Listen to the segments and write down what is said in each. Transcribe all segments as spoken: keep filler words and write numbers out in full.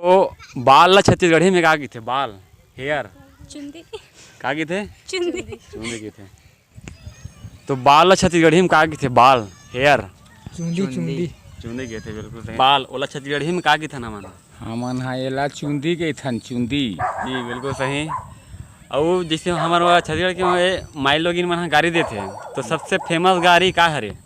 तो बाल ला छत्तीसगढ़ी में का कहिथे? बाल, हेयर। चुंदी। का कहिथे? चुंदी। चुंदी कहिथे। तो बाल ला छत्तीसगढ़ी में का कहिथे? बाल, हेयर। चुंदी, चुंदी। चुंदी। चुंदी कहिथे, बिल्कुल सही। बाल, ओला छत्तीसगढ़ी में का कहिथन हमन? हमन हा एला चुंदी कहिथन, चुंदी। जी, बिल्कुल सही। अउ जैसे हमर छत्तीसगढ़ के माईलोगिन मन ह गारी देथे, तो सबसे फेमस गारी का हरे?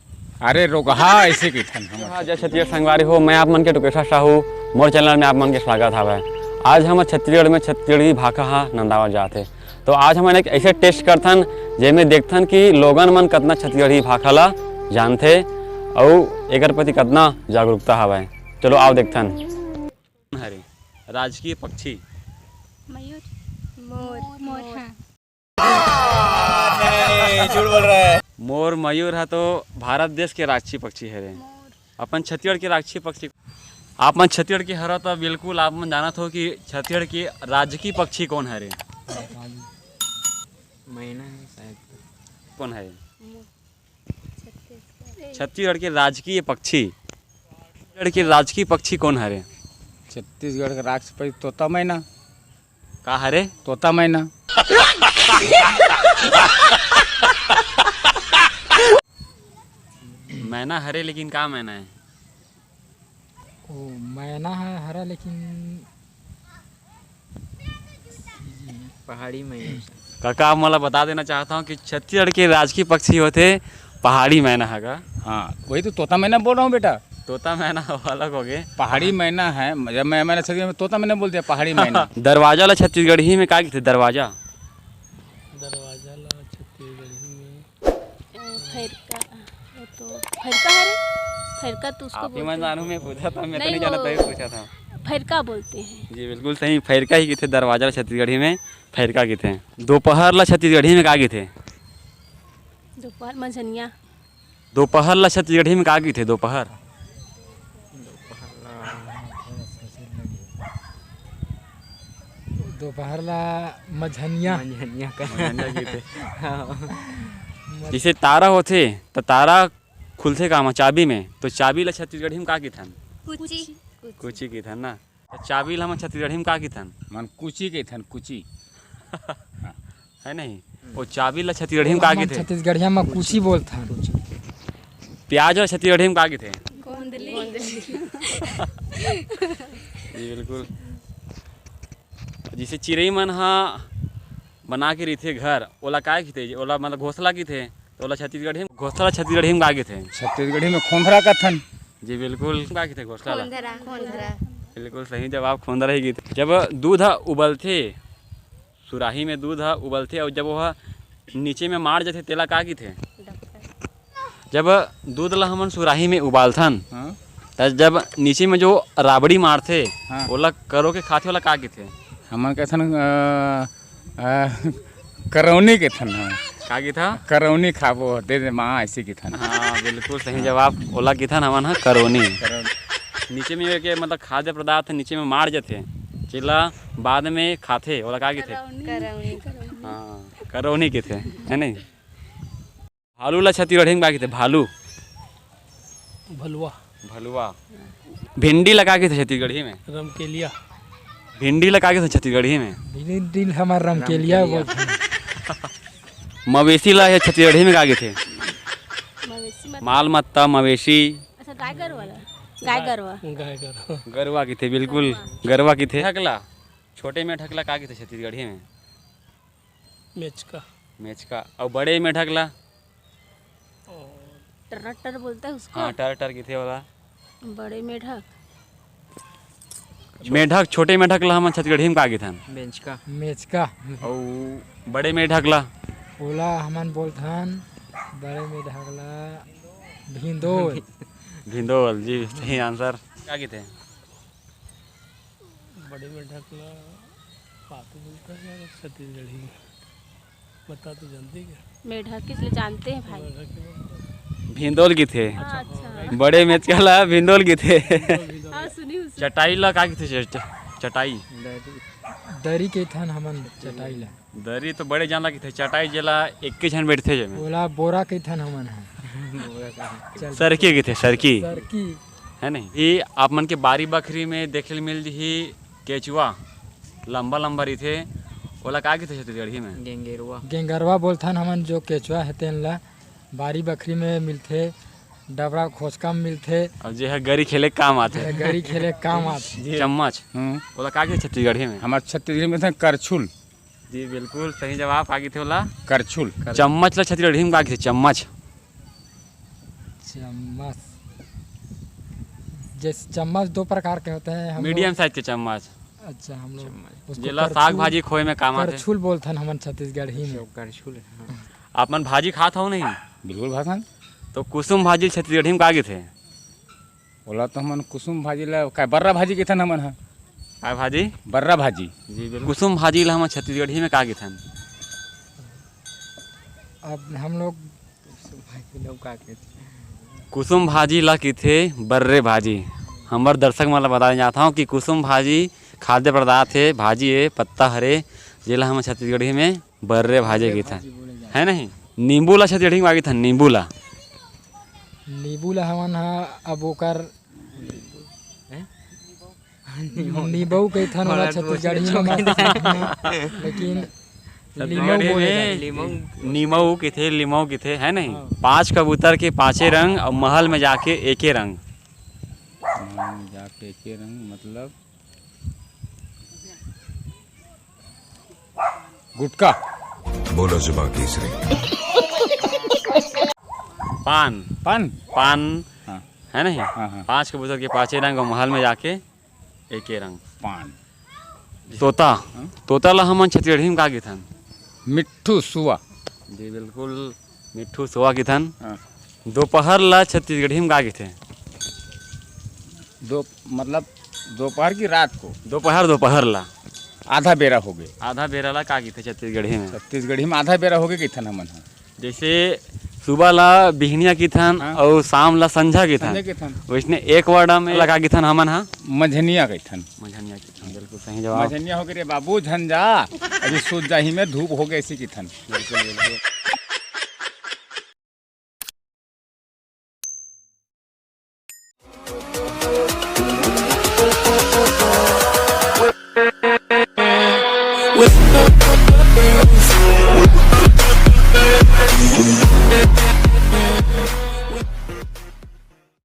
अरे रोगहा, ऐसे कहिथन हम। हाँ, जय छत्तीसगढ़ संगवारी हो, मैं आप मन के टुकेश्वर साहू, मोर चैनल में आप मन के स्वागत हवय। आज हम छत्तीसगढ़ में छत्तीसगढ़ी भाखा हा नंदावत जात हे। तो आज हमन एक ऐसे टेस्ट करथन, जेमे देखथन कि लोगन मन कतना छत्तीसगढ़ी भाखा ला जानथे अउ एकर प्रति कतना जागरूकता हवय। चलो, आओ देखथन। हरे राजकीय पक्षी। मयूर। मोर। मोर, हाँ। नहीं, झूठ बोल रहा है। मोर, मयूर ह तो भारत देश के राजकीय पक्षी हरे। मोर। अपन छत्तीसगढ़ के राजकीय पक्षी। आप मन छत्तीसगढ़ के हरा त बिल्कुल आप मन जानत हो कि छत्तीसगढ़ के राजकीय पक्षी कौन हरे? मैना है शायद। कौन है? छत्तीसगढ़ के राजकीय पक्षी। छत्तीसगढ़ के राजकीय पक्षी कौन हरे? छत्तीसगढ़ के राजकीय पक्षी तोता मैना। का हरे? तोता मैना। मैना हरे, लेकिन का मैना है? ओ, मैना है हरा, लेकिन पहाड़ी मैना। काका, आप मोला बता देना चाहता हूँ कि छत्तीसगढ़ के राजकीय पक्षी होथे पहाड़ी मैना ह का? हाँ, वही तो तोता मैना बोल रहा हूँ बेटा। तोता मैना अलग हो गए। पहाड़ी मैना है, जब मैं, मैंने छत्तीसगढ़ में तोता मैना बोल दिया, पहाड़ी मैना। दरवाजा ला छत्तीसगढ़ी में का कहिथे? दरवाजा। दरवाजा ला छत्तीसगढ़ी में अ, फैरका, वो तो फैरका हरे। फैरका तो उसको आप ही बोलते मन हैं। जानू, मैं पूछा था, मैं तो नहीं, नहीं जाना, वो तभी पूछा था। फैरका बोलते हैं। जी, बिल्कुल सही, फैरका ही कहिथे दरवाजा ला छत्तीसगढ़ी में, फैरका कहिथे। दोपहर ला छत्तीसगढ़ी में का कहिथे? दोपहर, मझनिया। दोपहर ला छत्तीसगढ़ी में का कहिथे? दोपहर। दोपहर ला मझनिया। मझनिया का। मझनिया कहिथे। हाँ। जैसे तारा होथे, त तारा खुलथे का म? चाबी में। तो चाबी ला छत्तीसगढ़ी में का कहिथन? कुची। कुची कहिथन ना। त चाबी ला हमन छत्तीसगढ़ी में का कहिथन? मन कुची कहिथन, कुची। है नहीं? वो चाबी ला छत्तीसगढ़ी में का कहिथे? छत्तीसगढ़िया में कुची बोलथन। प्याज ला छत्तीसगढ़ी में का कहिथे? गोंदली। जी, बिल्कुल। जैसे चिरई मन ह बना के रहिथे घर, ओला का कहिथे? ओला मतलब घोंसला कहिथे, तो ओला छत्तीसगढ़ी में, घोंसला छत्तीसगढ़ी में का कहिथे? छत्तीसगढ़ी में खोंधरा कथन। जी, बिल्कुल। का कहिथे घोंसला ला? खोंधरा। खोंधरा। बिल्कुल सही जवाब, खोंधरा ही कहिथे। जब दूध ह उबलथे, सुराही में दूध ह उबलथे अउ जब ओह नीचे में माड़ जथे, तेला का कहिथे? जब दूध ला हमन सुराही में उबालथन, हाँ। त जब नीचे में जो राबड़ी मारथे, हाँ। ओला करो के खाथे, ओला का कहिथे? हमन कहिथन, अ, अ, करौनी कहिथन, हाँ। का कहिथा? करौनी खाबो, दे दे माँ, ऐसे कहिथन। हाँ, बिल्कुल सही जवाब, ओला कहिथन हमन ह करौनी। करौनी। नीचे में के मतलब खाद्य पदार्थ नीचे में माड़ जथे, जेला बाद में खाथे, ओला का कहिथे? करौनी। करौनी। हाँ, करौनी कहिथे, है नहीं? भालू ला छत्तीसगढ़ी में का कहिथे? भालू। भलुआ। भलुआ। भिंडी ला का कहिथे छत्तीसगढ़ी में? रमकेलिया। भिंडी ला का कहिथे छत्तीसगढ़ी में? भिंडी ला हमर रमकेलिया रमकेलिया। बोलथे। मवेशी ला ये छत्तीसगढ़ी में का कहिथे? मवेशी मत- माल मत्ता, मवेशी। अच्छा, गाय गरवा ला। गाय गरवा। गाय गरवा। गरवा कहिथे, बिल्कुल, गरवा कहिथे। मेंढक ला, छोटे मेंढक ला का कहिथे छत्तीसगढ़ी में? मेचका। मेचका। अउ बड़े मेंढक ला? और टर्रा टर्र बोलता है उसको। हाँ, टर टर कहिथे ओला। बड़े मेंढक। मेंढक, छोटे मेंढक ला हमन छत्तीसगढ़ी में का कहिथन? बेंचका। मेचका। अउ बड़े मेंढक ला? ओला हमन बोलथन बड़े मेंढक ला भिंदोल। भिंदोल, जी, सही आंसर। का कहिथे? बड़े मेंढक ला पातू बोलता है यार, छत्तीसगढ़ी में। बता, तो जानते क्या? मेढक किस लिए जानते हैं भाई? मेढक के बोलते हैं। भिंदोल कहिथे। हाँ, अच्छा। बड़े मेचका ला भिंदोल कहिथे। भिंदोल, भिंदोल। हाँ, सुनी हूँ, सुनी। चटाई ला का कहिथे? चट-, चटाई। दरी। दरी कहिथन हमन चटाई ला। दरी तो बड़े जान ला कहिथे, चटाई जेला एक के झन बैठथे जेमे। ओला बोरा कहिथन हमन ह। बोरा का। चल। सरकी कहिथे, सरकी। सरकी। है नहीं? ये आप मन के बारी बखरी में देखे ल मिल जही केचुआ लंबा लंबा रहिथे, ओला का कहिथे छत्तीसगढ़ी में? गेंगेरवा। गेंगरवा बोलथन हमन, जो केचुआ हे तेन ला। बारी बखरी में मिलथे, डबरा खोचका में मिलथे। अउ जे ह गरी खेले काम आथे। जे ह गरी खेले काम आथे। चम्मच। हम्म। ओला का कहिथे छत्तीसगढ़ी में? हमर छत्तीसगढ़ी में कहिथे करछुल। जी, बिल्कुल सही जवाब। का कहिथे ओला? करछुल। चम्मच ला छत्तीसगढ़ी में का कहिथे? चम्मच। चम्मच। जैसे चम्मच दो प्रकार के होते हैं, हम लोग मीडियम साइज के चम्मच। अच्छा, हम लोग चम्मच। उसको जेला करछुल, साग भाजी खोए में काम आथे। करछुल बोलथन हमन छत्तीसगढ़ी में। अच्छा, करछुल, हाँ। आप मन भाजी खात हव नहीं? बिल्कुल खाथन। तो कुसुम भाजी छत्तीसगढ़ी में का कहिथे? ओला तो हमन कुसुम भाजी ला, का बर्रा भाजी कहिथन हमन ह। का भाजी? बर्रा भाजी। जी, बिल्कुल। कुसुम भाजी ला हमन छत्तीसगढ़ी में का कहिथन? अब हम लोग कुसुम भाजी ला कहिथे बर्रे भाजी। हमर दर्शक मन ला बताए जात हव कि कुसुम भाजी खाद्य पदार्थ हे, भाजी हे, पत्ता हरे, जेला हमन छत्तीसगढ़ी में बर्रे भाजी कहिथन, हे नहीं? नींबू ला छत्तीसगढ़ी में का कहिथन? नींबू ला। नींबू ला हमन ह अब ओकर नींबू कहिथन ओला छत्तीसगढ़ी में, लेकिन लीमऊ बोले जाथे। नीमऊ कहिथे, लीमऊ कहिथे, हे नहीं? हाँ। पांच कबूतर के पांचे रंग अउ महल में जाके एके रंग। महल में जाके एके रंग मतलब गुटखा। बोलो जुबान तीसरी। पान। पान? पान, हाँ। हे नहीं? हाँ, हाँ। पांच कबूतर के पांचे रंग अउ महल में जाके एके रंग। पान। तोता। हाँ? तोता ला हमन छत्तीसगढ़ी में का कहिथन? मिट्ठू सुआ। जी बिल्कुल, मिट्ठू सुआ कहिथन। हाँ। दोपहर ला छत्तीसगढ़ी में का कहिथे? दो, मतलब दोपहर की रात को। दोपहर, दोपहर ला। आधा बेरा होगे। आधा बेरा ला का कहिथे छत्तीसगढ़ी में? छत्तीसगढ़ी में आधा बेरा होगे कहिथन हमन ह। जैसे सुबह ला बिहनिया कहिथन, हाँ। अउ शाम ला संझा कहिथन। संझा कहिथन। वैसने एक word में ला का कहिथन हमन ह? मझनिया कहिथन। मझनिया कहिथन, बिल्कुल सही जवाब। मझनिया होगे रे बाबू, झन जा, अभी सूत जाही में, धूप होगे, ऐसे कहिथन। बिल्कुल, बिल्कुल।